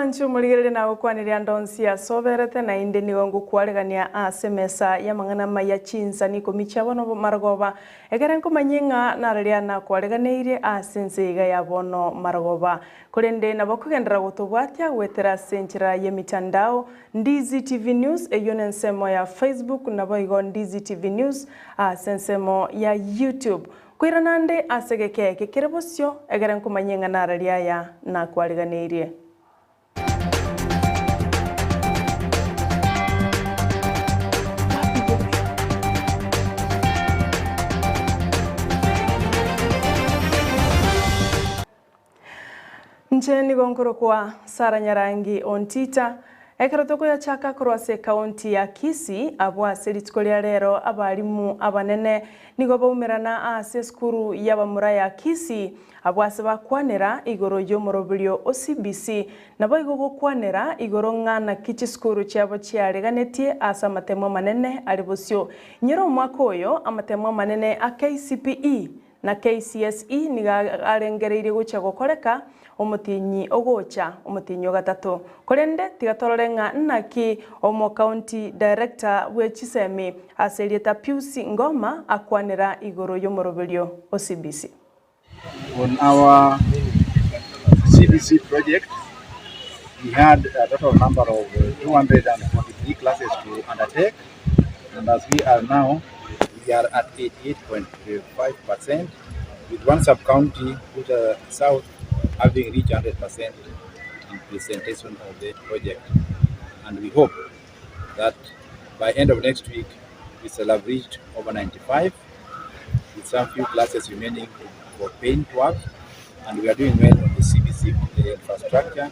Omwanchi omorigereria nagokwanirie ande onsi ase oberete, naende nigo ngokwaregania ase emesa y'amang'ana amaya chinsa nikomi chia bono marogoba, ekere nkomanyie ng'a nararia nakwareganeirie ase ense iga ya bono marogoba. Korende nabo kogenderera gotobwatia goetera ase enchera y'emitandao, Ndizi TV News eyio nensemo ya Facebook naboigo Ndizi TV News ase ensemo ya YouTube. Koirana ande ase egeka eke kere bosio, egere nkomanyie ng'a nararia aya nakwariganeirie. Inche nigo nkorokwa Sarah Nyarangi Ontita. Ekero tokoyachaka korwa ase ekaunti ya Kisii, abwo ase rituko ria rero abalimu abanene nigo baumerana ase esukuru y'abamura ya Kisii, abwo ase bakwanera igoro y'omoroberio o CBC, naboigo gokwanera igoro ng'a naki chisukuru chiabo chiareganetie ase amatemo amanene are bosio. Inyora omwaka oyo amatemo amanene a KCPE Na KCSE nigo arengereirie gochia gokoreka omotienyi ogocha, omotienyi ogatato. Korende tiga torore ng'a naki omo county director bwe chisemi ase erieta Pius Ngoma akwanera igoro y'omoroberio o CBC. On our CBC project we had a total number of 243 classes to undertake and as we are now We are at 88.5% with one sub-county, Buta South, having reached 100% in presentation of the project. And we hope that by end of next week, we shall have reached over 95 with some few classes remaining for paint work. And we are doing well on the CBC infrastructure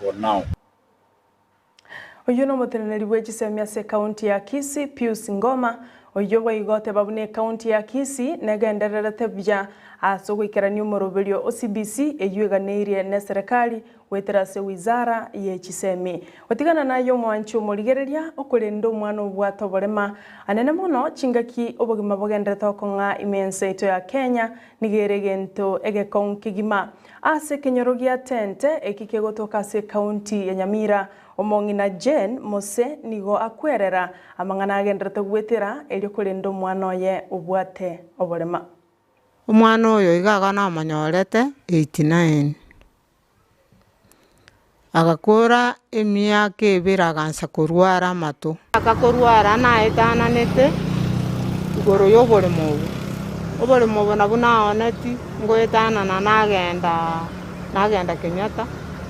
for now. Oyio nomoteneneri bwe chisemi ase ekaunti ya Kisii, Pius Ngoma, oyio boigo oteba buna ekaunti ya Kisii negendererete buya ase ogoikerania omoroberio o CBC eyio eganeirie neserekari goetera ase wizara ye chisemi. Gotigana naye omwanchi omorigereria okorenda omwana obwate oborema anene mono chingaki obogima bogenderete okong'a ime ense yaito ya Kenya nigo ere egento egekong'u kegima. Ase ekenyoro gia Tente, eki kegotoka ase ekaunti ya Nyamira, omong'ina Jane Mose nigo akwerera amang'ana agenderete gwetera erio korenda omwana oye obwate oborema. Omwana oyo iga iga namonyorete 89, agakora emiaka ebere agansa korwara amato. Akakorwara naetananete igoro y'oboremo obwo, oboremo obo nabwo naoneti ngoetanana nagenda nagenda Kenyatta,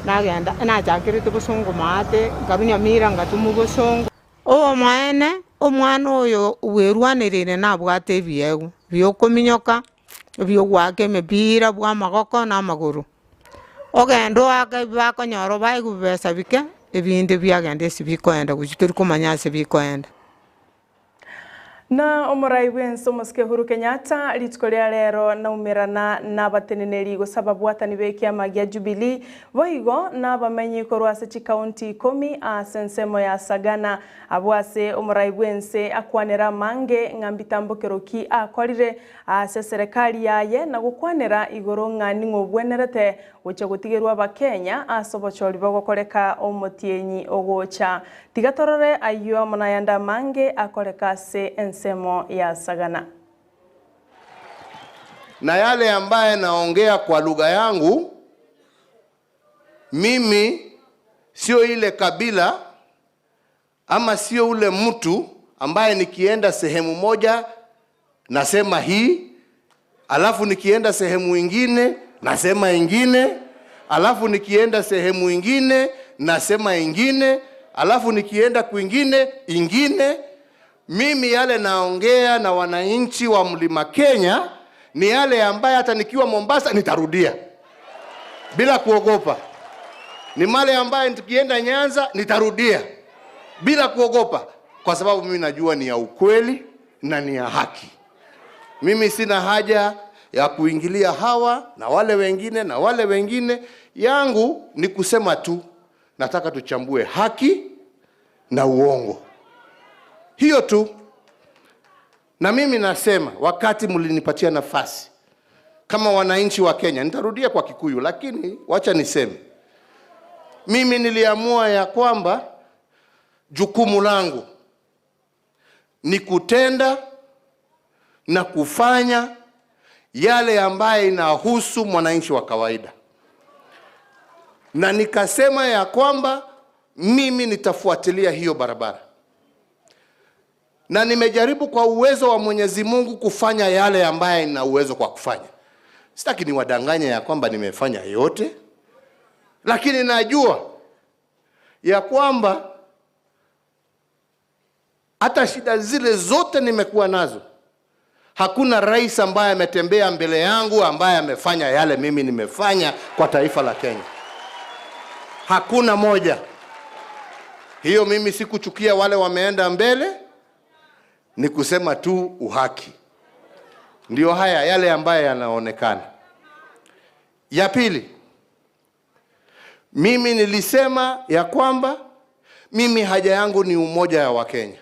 nagenda nachakerete bosongo maate, nkarwa Nyamira ngatumwa bosongo. Obomaene, omwana oyo bwerwanereire nabwate ebiegwa biokominyoka, ebi'ogoaka emepira bw'amagoko na amagoro. Ogende oake ebi bakonyora obaegwe bibesa bike, ebinde biagenda ase bikoenda gochia tori komanya ase bikoenda. Na omorai bw'ense omosike Uhuru Kenyatta rituko ria rero naumerana nabateneneri gose ababwatani b'ekiama gia Jubilee boigo nabamenyi korwa ase chikaunti ikomi ase ensemo ya Sagana abwo ase omorai bw'ense akwanera amange ng'a mbitambokero ki akorire Ase eserekari yaye na gokwanera igoro ng'a ning'o obwenerete gochia gotigerwa Abakenya ase obochori bogokoreka omotienyi ogocha. Tiga torore ayio amo nayande amange akoreka ase ensemo ya Sagana. Na yale ambaye naongea kwa lugha yangu mimi sio ile kabila ama sio ule mtu ambaye nikienda sehemu moja nasema hii, alafu nikienda sehemu ingine nasema ingine, alafu nikienda sehemu ingine nasema ingine, alafu nikienda kwingine ingine. Mimi yale naongea na wananchi wa Mlima Kenya ni yale ambaye hata nikiwa Mombasa nitarudia bila kuogopa. Ni male ambaye nikienda Nyanza nitarudia bila kuogopa, kwa sababu mimi najua ni ya ukweli na ni ya haki. Mimi sina haja ya kuingilia hawa na wale wengine na wale wengine. Yangu ni kusema tu, nataka tuchambue haki na uongo, hiyo tu. Na mimi nasema wakati mlinipatia nafasi kama wananchi wa Kenya, nitarudia kwa Kikuyu, lakini wacha niseme. Mimi niliamua ya kwamba jukumu langu ni kutenda na kufanya yale ambaye inahusu mwananchi wa kawaida, na nikasema ya kwamba mimi nitafuatilia hiyo barabara, na nimejaribu kwa uwezo wa Mwenyezi Mungu kufanya yale ambaye nina uwezo kwa kufanya. Sitaki niwadanganye ya kwamba nimefanya yote, lakini najua ya kwamba hata shida zile zote nimekuwa nazo, hakuna rais ambaye ametembea mbele yangu ambaye amefanya yale mimi nimefanya kwa taifa la Kenya. Hakuna moja. Hiyo mimi sikuchukia wale wameenda mbele, ni kusema tu uhaki. Ndiyo haya yale ambayo yanaonekana. Ya pili, mimi nilisema ya kwamba mimi haja yangu ni umoja ya Wakenya.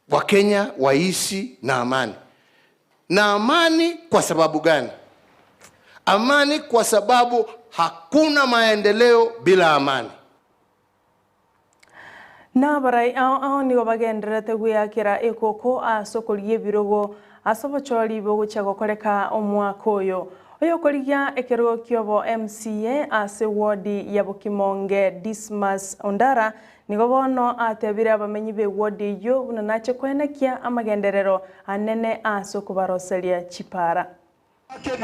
Wakenya waishi na amani. Na amani kwa sababu gani? Amani kwa sababu hakuna maendeleo bila amani. Nabarai ao ao nigo bagendererete gwiyakera ekoko ase okorigia ebirogo ase obochori bogochia gokoreka omwaka oyo. Oyo okorigia ekerogo kiobo MCA ase wodi ya Bokimonge Dismas Ondara nigo bono atebire abamenyi be wodi eywo buna nache koenekia amagenderero anene ase okobaroseria chipara.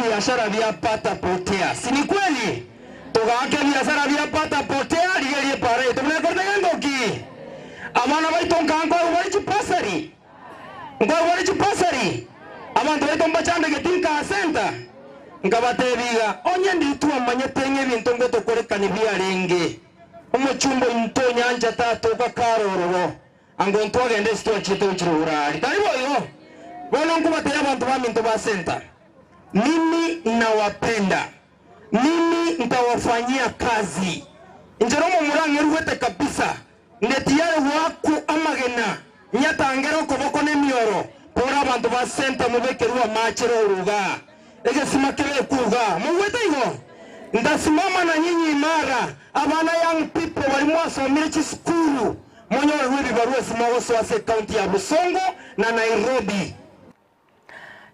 Biashara vyapata potea, si ni kweli? Tugake biashara vyapata potea rigerie pare tunakortega ngoki abana baito nkanko bari chipasari ngo bari chipasari abantu baito mbachandege tinka center nkabatebiga onye nditwa manyete ng'ebintu ngo tukorekani byarenge omuchumbo into nyanja tatoka karororo ango ntwagende sitwachite uchirurari tari boyo bono nkubatera abantu baminto ba center. Mimi nawapenda, mimi nitawafanyia kazi njeromo murangeruwete kabisa ndetiyare waku amagena nyatangera okoboko n'emioro pora abantu ba senta mubekerwa machero uruga egesima kebekuga mugwete igo ndasimama na nyinyi imara abana young people bari mwasomire chisukuru monyorerwe ebibarua simagoso ase county ya Busongo na Nairobi.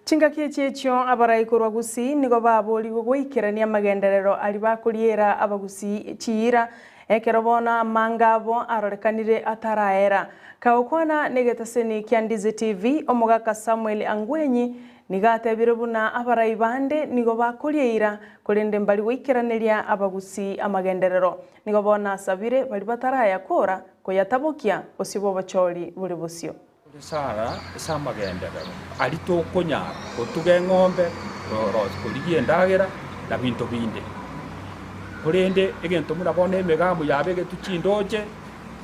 Chingaki echi echio abarai korwa Gusii nigo baborigwe goikerania amagenderero ari bakoriera abagusii chiira ekero bono amanga abo arorekanire ataraera. Kagokwana negetaseni kia Ndizi TV omogaka Samuel Angwenyi nigatebire buna abarai bande nigo bakorieira korende mbari goikeraneria abagusii amagenderero. Nigo bono asabire bari batarayakora koyatabokia gose obochori bori bosio. Sara samagenderero ari tokonyara gotuga eng'ombe korigia endagera na binto binde korende egento muna bono emegambo yabegetwe chindoche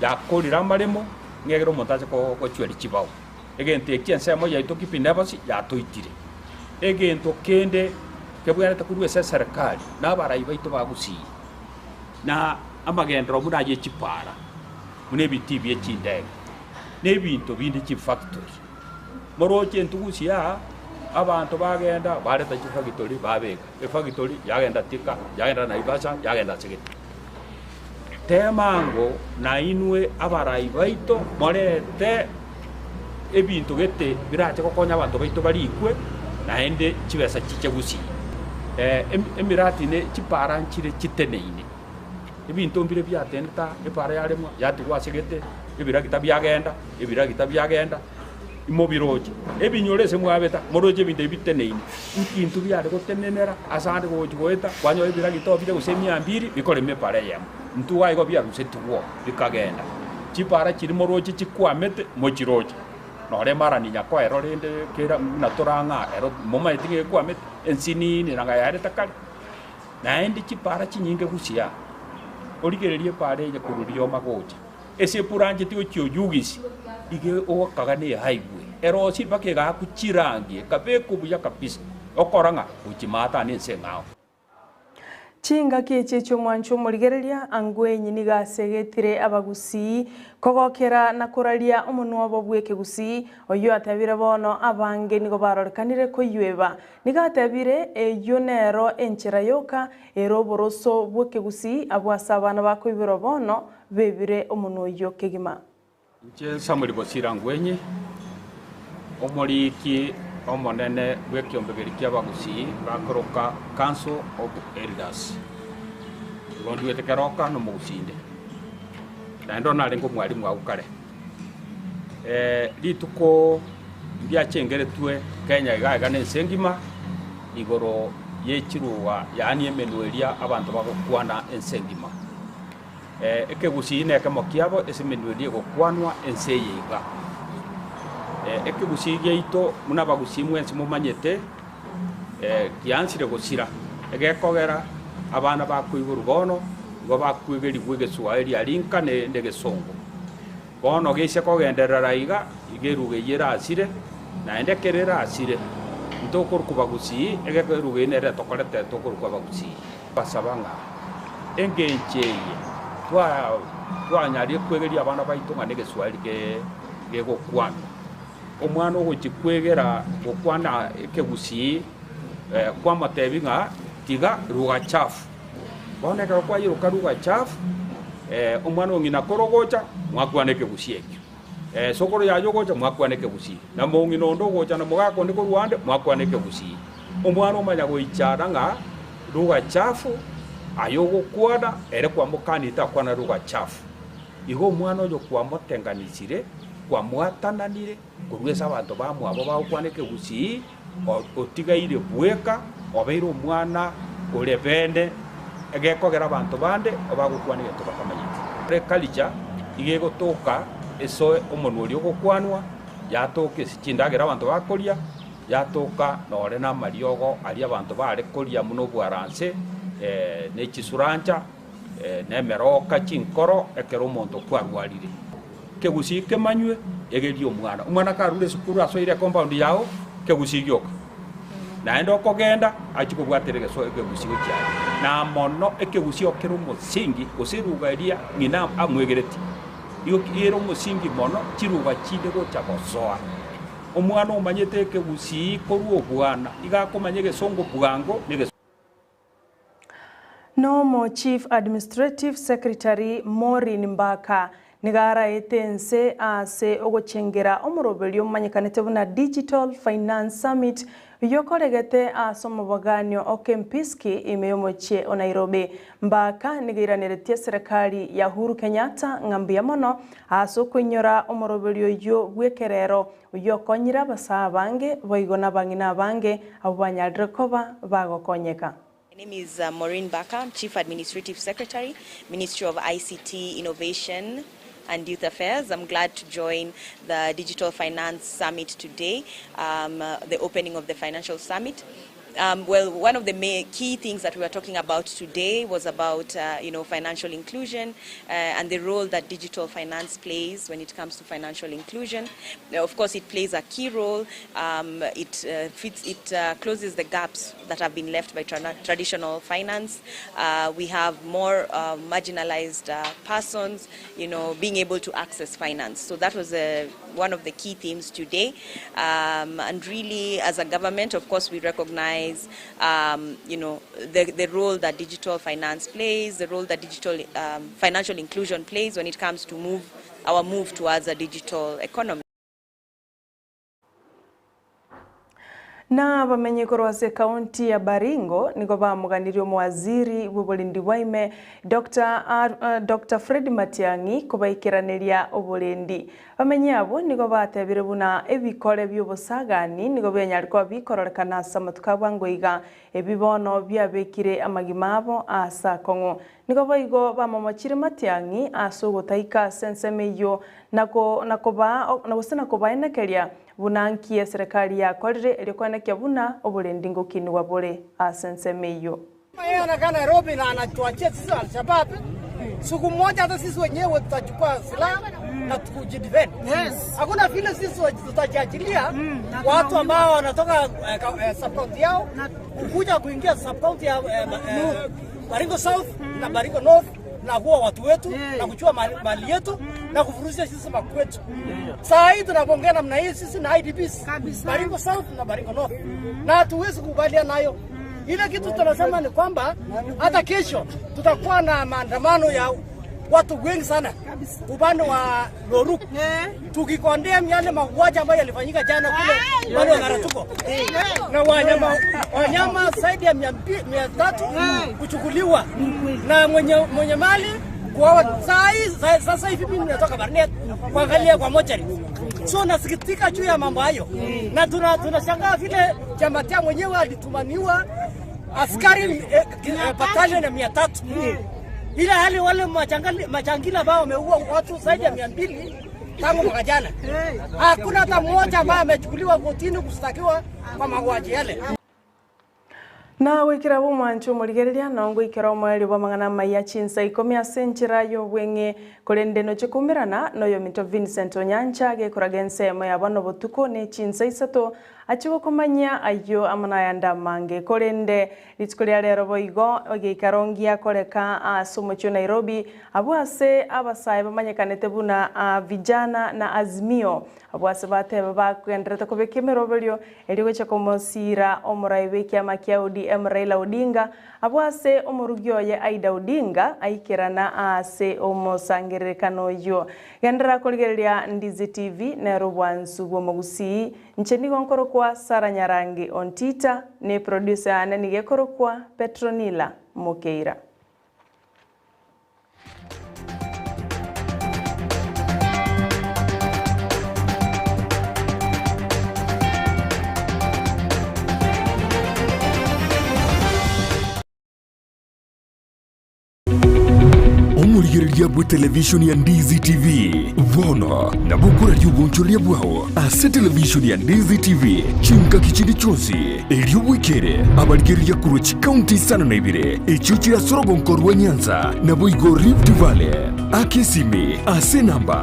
yakorire amaremo ng'egere omonto ache gochweria chibao egento eki ensemo yaito kipindi yatoitire egento kende kebwenerete korwa ase eserikali na abarai baito bagusii na amagendero muna aye chipara muna ebiti bia chindege n'ebinto binde chifactory moroche entugusia abantu bagenda bareta chifactory babeka efactory yagenda Thika yagenda Naivasha yagenda Segete temango nainwe abarai baito morete ebinto gete birache gokonya abanto baito barikwe naende chibesa chiche gusii emirati ne chipara nchire chiteneine ebinto mbire biatendeta epara yaremwa yatigwa Segete ebiragita byagenda ebiragita byagenda imobiroche ebinyore ase mwabeta moroche ebinto ebiteneine nkintu biare gotenenera asande gochi goeta kwanyoa ebiragita obire gose emia mbiri bikorema epara eyemo ntuga igo biarusetigwo bikagenda chipara chiri moroche chikwamete mochiroche nore marani nyakoero rende kera buna torang'a ero momaete ng'a ekwamete ensinini nanga yareta kare naende chipara chinyinge gusia origererie epara eye koruria omagocha ase epurancheti gochia oyugisi ige ogakaga na ehighway erosi mpaka egaku chirangi ekabeka obuya kabisa okora ng'a gochimata na ense eng'ao. Chingaki echi echi'omwancho omorigereria, Angwenyi nigo asegetire abagusii kogokera na koraria omonwa obo bw'ekegusii, oyio atebire bono abange nigo barorekanire koiyweba. Nigo atebire eyio nero enchera yoka ere oboroso bw'ekegusii abwo ase abana bakoiborwa bono bebire omonwa oyio kegima. Inche Samuel Bosire Angwenyi, omoriki omonene bw'ekiombegeri ki'abagusii bakoroka Council of Elders. Igo nduete keroka na omogusii inde, naende one narenge omwalimu agwo kare. Rituko ndiachengeretwe Kenya iga iga na ense engima, igoro ye chiruga yaani emenwa eria abanto bagokwana ense engima. Ekegusii nekemo kiabo ase emenwa eria egokwanwa ense eye iga. Ekegusii giaito buna abagusii mwensi momanyete, giansire gosira, egekogera abana bakoiborwa bono nigo bakwegerigwa egeswaeri aria inka na egesongo. Bono geise kogenderera iga, iga eruga eyio erasire, naende ekero erasire, ntokorokwa bagusii, egekogera eruga eyio nere etokorete tokorokwa abagusii. Basaba ng'a engencho eye twanyarie kwegeria abana baito ng'a negeswahili gegokwanwa. Omwana ogochia kwegera gokwana ekegusii kwamotebia ng'a tiga lugha chafu. Bono ekero kwayeroka lugha chafu, omwana o ng'ina kore ogocha mwakwana ekegusii ekio, sokoro yaye ogocha mwakwana ekegusii, na mong'ina onde ogocha na mogaka onde korwa ande mwakwana ekegusii. Omwana omanya goichana ng'a lugha chafu, aye ogokwana, ere kwamokania takwana lugha chafu. Igo omwana oyo kwamotenganisire, kwamwatananire korwa ase abanto bamwabo bagokwana ekegusii, otigaire bweka, obeire omwana ore bene, egekogera abanto bande bagokwana egento batamanyeti. Ere culture iga egotoka ase omonwa oria ogokwanwa, yatoka ase chindagera abanto bakoria, Yatoka nore namariogo aria abanto baare koria buna obwaranse, ne chisurancha, na emeroka chinkoro, ekero omonto kwarwarire. Kegusii kemanywe, egerie omwana. Omwana karure esukuru asoire ecompound yao, kegusii gioka. Naende okogenda, achie kobwatera egeso ekegusii gochia aria. Na mono ekegusii okere omosingi, gose eruga eria ng'ina amwegeretie, igo ere omosingi mono chiruga chinde gocha gosoa. Omwana omanyete ekegusii korwa obwana iga akomanya egesongo bwango na egesongo. Nomo Chief Administrative Secretary Maureen Mbaka nigo araete ense ase ogochengera omoroberio omanyekanete buna Digital Finance Summit oyio okoregete ase omobaganio o Kempiski ime y'omochie o Nairobi. Mbaka nigo eiraneretie eserekari ya Uhuru Kenyatta ng'a mbuya mono Ase okoinyora omoroberio oyio bw'ekerero, oyio okonyire abasaa abange, boigo nabang'ina abange, abwo banyarire koba bagokonyeka. My name is Maureen Baka, I'm Chief Administrative Secretary, Ministry of ICT, Innovation and Youth Affairs. I'm glad to join the Digital Finance Summit today, um, the opening of the Financial Summit. Um, well, one of the main key things that we were talking about today was about, uh, you know, financial inclusion uh, and the role that digital finance plays when it comes to financial inclusion. Now, of course, it plays a key role. Um, it uh, fits, it uh, closes the gaps that have been left by tra traditional finance. Uh, we have more uh, marginalized uh, persons, you know, being able to access finance. So that was a, one of the key themes today. Um, and really, as a government, of course, we recognize, um, you know, the, the role that digital finance plays, the role that digital um, financial inclusion plays when it comes to move our move towards a digital economy. Na abamenyi korwa ase ekaunti ya Baringo nigo bamoganirie omowaziri bw'oborendi bwa ime Doctor Doctor Fred Matiang'i kobaikeraneria oborendi. Abamenyi abwo nigo batebire buna ebikore bi'obosagani nigo bianyare koba bikororekana ase amatuko a bwango iga, ebi bono biabekire amagima abo aase akong'u. Nigo boigo bamomochire Matiang'i ase ogotaika ase ensemo eyio na gose na kobaenekeria Buna nki eserekari yakorire erio koenekia buna oborendi ngokinigwa bore ase ensemo eyio. Yeye anakaa Nairobi na anatuachia sisi Alshabab, siku moja hata sisi wenyewe tutachukua silaha na kujidefend. Hakuna vile sisi tutajiachilia watu ambao wanatoka eh, eh, sub county yao kukuja kuingia sub county ya eh, eh, Baringo South na Baringo North na kuua watu wetu na kuchua mali, mali yetu na kufurusha sisi makwetu. Saa hii tunapoongea namna hii sisi na IDPs Baringo South na Baringo North na hatuwezi kukubaliana nayo. Ile kitu tunasema ni kwamba hata kesho tutakuwa na maandamano ya watu wengi sana upande wa Loruk tukikondem yale mauaji ambayo yalifanyika jana kule upande wa Karatuko na wanyama, wanyama zaidi ya 300 kuchukuliwa na mwenye, mwenye mali kuwawa. Saa hii sasa hivi mimi natoka Barnet kuangalia kwa mochari, so nasikitika juu ya mambo hayo na tunashangaa vile Chamatia mwenyewe alitumaniwa askari battalion ya 300 ila hali wale machangila ambao wameua watu zaidi ya 200 tangu mwaka jana, hakuna hata mmoja ambaye amechukuliwa kotini kushtakiwa kwa mauaji yale. Na gwikira bomwancho omorigereria no ngwikira omoerio bwa mang'ana maiya chinsa 10 ase enchera ya obweng'e korende nochikumirana noyo minto Vincent Onyancha gekoraga ensemo ya bono botuko ne chinsa isato achigokomanya ayo amo nayande amange korende rituko ria rero boigo egeikarongia koreka ase omochie o Nairobi abwo ase abasae bamanyekanete buna vijana na Azimio abwo ase bateba bagenderete kobeka emeroberio erio gocha komosira omorai bwa ekiama kia ODM Raila Odinga abwo ase omorugi oye Aida Odinga aikerana ase omosangererekano oywo. Genderera korigereria Ndizi TV nero obwansu bwa omogusii Inche nigo nkorokwa Sarah Nyarangi Ontita, ne producer yane nigo ekorokwa Petronila Mokeira. Omorigereria bw'etelevishoni ya Ndizi TV bono nabo okoraria obonchoreria bwao ase televishoni ya Ndizi TV chingaki chinde chionsi, erio bwekere abarigereria korwa chikaunti isano na ibere echio chire ase orogonko rwa Nyanza naboigo Rift Valley. Aka esimi ase enamba.